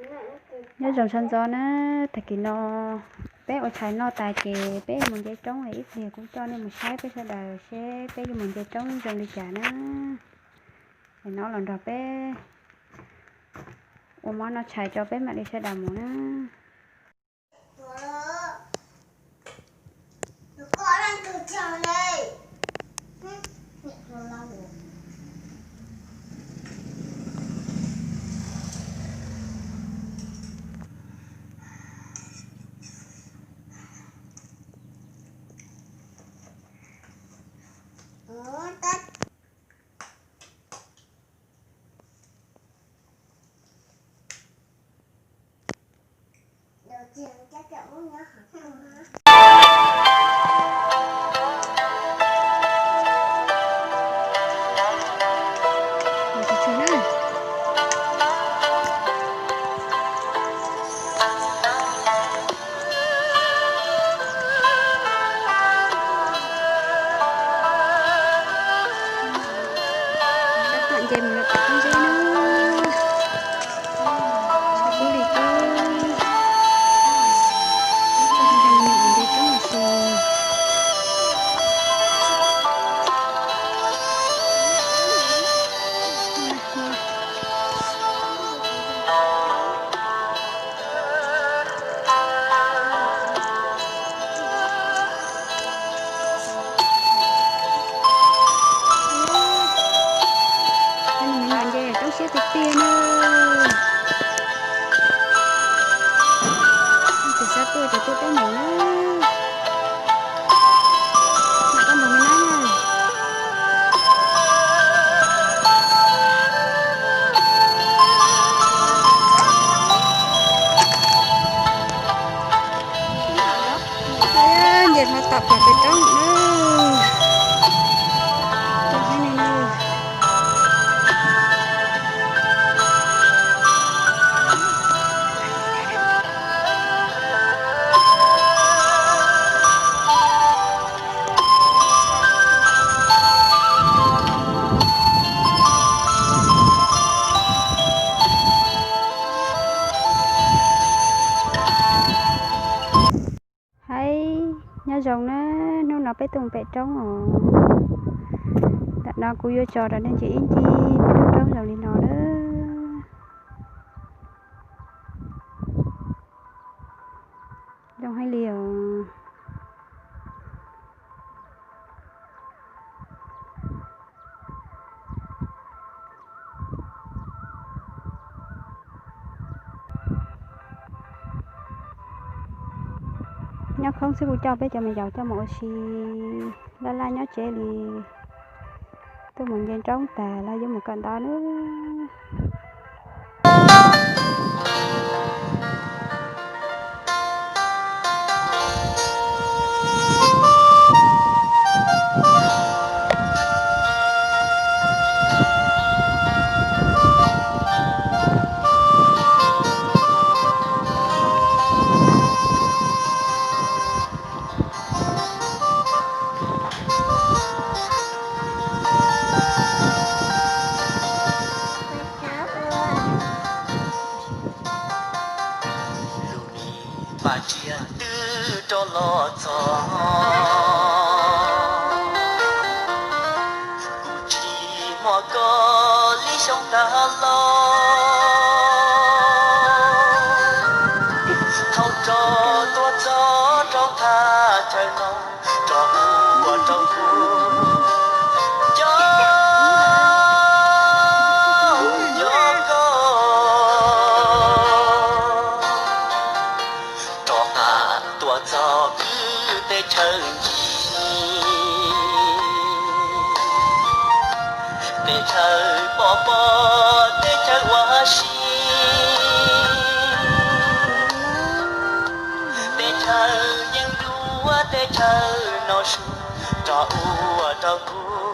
Nyob zoo sawv ntxov na, tag kis no peb ua tshais noj tas ces peb mus nce roob, ib pliag kuv coj nej mus saib peb sawv daws seb peb yuav mus nce roob zoo li cas na. Es no los nrog peb ua mov noj tshais tso peb mam li sawv daws mus na. Nce mus rau tom qab zeb na. Tsis pub li tub. Nce roob los sis. Nce roob siab tiag tiag na. Tus sab tuaj ces tuaj peb mus na. Mam koj nrog me nab na. Nce hlo tom pem pem roob na. Roob hab ne na. Hais nyob zoo na, hnub no peb tuaj pem roob os. Ntawm no kuv yuav tso rau nej ntsia ib ncig peb lub roob zoo li no na. Zoo heev li os. Nyob khoob xwb kuv coj peb cov me nyuam coj mus ua si, laj laj nyob tsev li. Tuaj mus nce roob tas los yuav mus kawm ntawv nawb. Lub niag pas tsiaj twb rov los txog, kuv tsis hmo koj li xyoo tag los. Thaum rov tuaj txog rau thaj chaw no, rov ua rau kuv nco nco koj. Rov qab tuaj txog wb teb chaws ncig, teb chaws pom pom teb chaws ua si, teb chaws yeej dua teb chaws no su, rov ua rau kuv